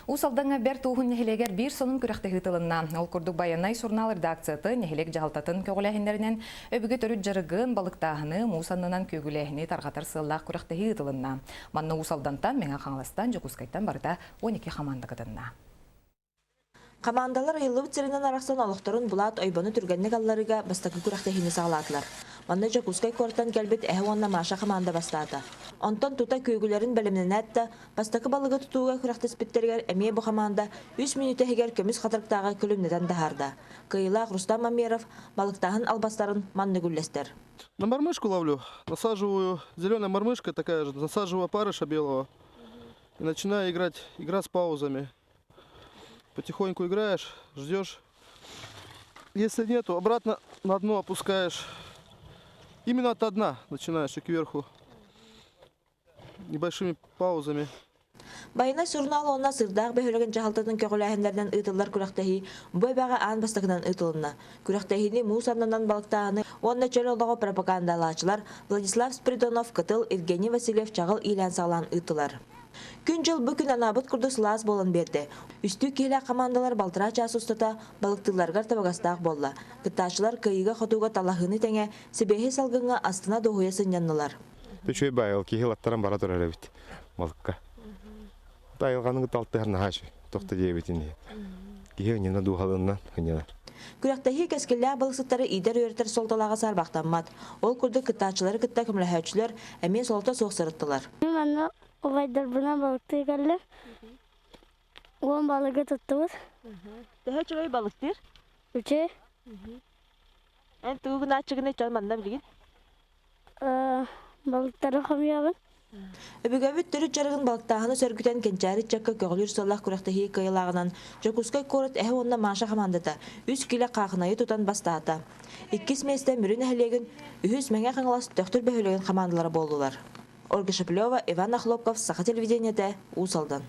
Уус Алдаҥҥа Бэрт Ууһун нэһилиэгэр биир сонун күрэхтэһии тылынна. Ол курдук Байанай сурунаал редакцията нэһилиэк дьаһалтатын көҕүлээһиннэринэн өбүгэ төрүт дьарыгын, балыктааһыны, муус аннынан күөгүлээһини тарҕатар сыаллаах күрэхтэһии ыытылынна. Манна Уус Алдантан, Мэҥэ Хаҥаластан, Дьокуускайтан барыта 12 хамаанда кытынна. Хамаандалар ыйыллыбыт сиринэн арахсан олохторун булаат ойбону түргэнник алларыыга бастакы күрэхтэһиини саҕалаатылар. Манна Дьокуускай куораттан кэлбит Эһэ уонна Маша хамаанда бастаата. Онтон тута күөгүлэрин бэлэмнэнээт да, бастакы балыгы тутууга күрэхтэспиттэригэр эмиэ бу хамаанда үс мүнүүтэ иһигэр көмүс хатырыктааҕы күлүмнэтэн таһаарда. Кыайыылаах Рустам Мамеров балыктааһын албастарын маннык үллэстэр. На мормышку ловлю, насаживаю, зеленая мормышка такая же, насаживаю опарыша белого и начинаю играть, игра с паузами. Потихоньку играешь, ждешь. Если нету, обратно на дно опускаешь. Именно от дна начинаешь и кверху. Небольшими паузами. Байанай сурунаал уонна Сырдаах бөһүөлэгин дьаһалтатын көҕүлээһиннэринэн ыытыллар күрэхтэһии бу эбэҕэ аан бастакынан ыытылынна. Күрэхтэһиини муус аннынан балыктааһыны уонна чөл олоҕу пропагандалааччылар Владислав Спиридонов, Кытыл, Евгений Васильев чаҕыл иилээн-саҕалаан ыыттылар. Күн-дьыл бу күн анаабыт курдук сылаас буолан биэрдэ. Үстүү киһилээх хамаандалар балтараа чаас устата балыктыылларыгар табыгастаах буолла. Кыттааччылар кыайыыга-хотууга талаһыыны тэҥэ, сибиэһэй салгыҥҥа астына-дуоһуйа сынньаннылар. Үчүгэй баайыл киһи ылаттаран бара турар эбит балыкка. Айылҕаны кытта алтыһар наһаа үчүгэй. Тохто диэбитин иһин. Киһи ынньана дууһалыынан ынньанар. Күрэхтэһии кэскиллээх балыксыттары иитэр-үөрэтэр суолталааҕа саарбахтаммат. Ол курдук кыттааччылары кытта көмөлөһөөччүлэр эмиэ солото суох сырыттылар. Манна убайдарбынан балыктыы кэллим. Уон балыгы туттубут. Төһө үчүгэй балыктыыр? Үчүгэй. Эн тугу гынааччыгыный чон манна билигин? Балыктары хомуйабын. Өбүгэбит төрүт дьарыгын балыктааһыны сөргүтэн кэнчээри ыччакка көҕүлүүр сыаллаах күрэхтэһии кыайыылааҕынан Дьокуускай куорат Эһэ уонна Маша хамаандата үс киилэ хаахынайы тутан бастаата. Иккис миэстэ Мүрү нэһилиэгин, үһүс Мэҥэ Хаҥалас Төхтүр бөһүөлэгин хамаандалара буоллулар. Ольга Шеплева, Иван Охлопков, Саха телевидениетэ, Уус Алдан.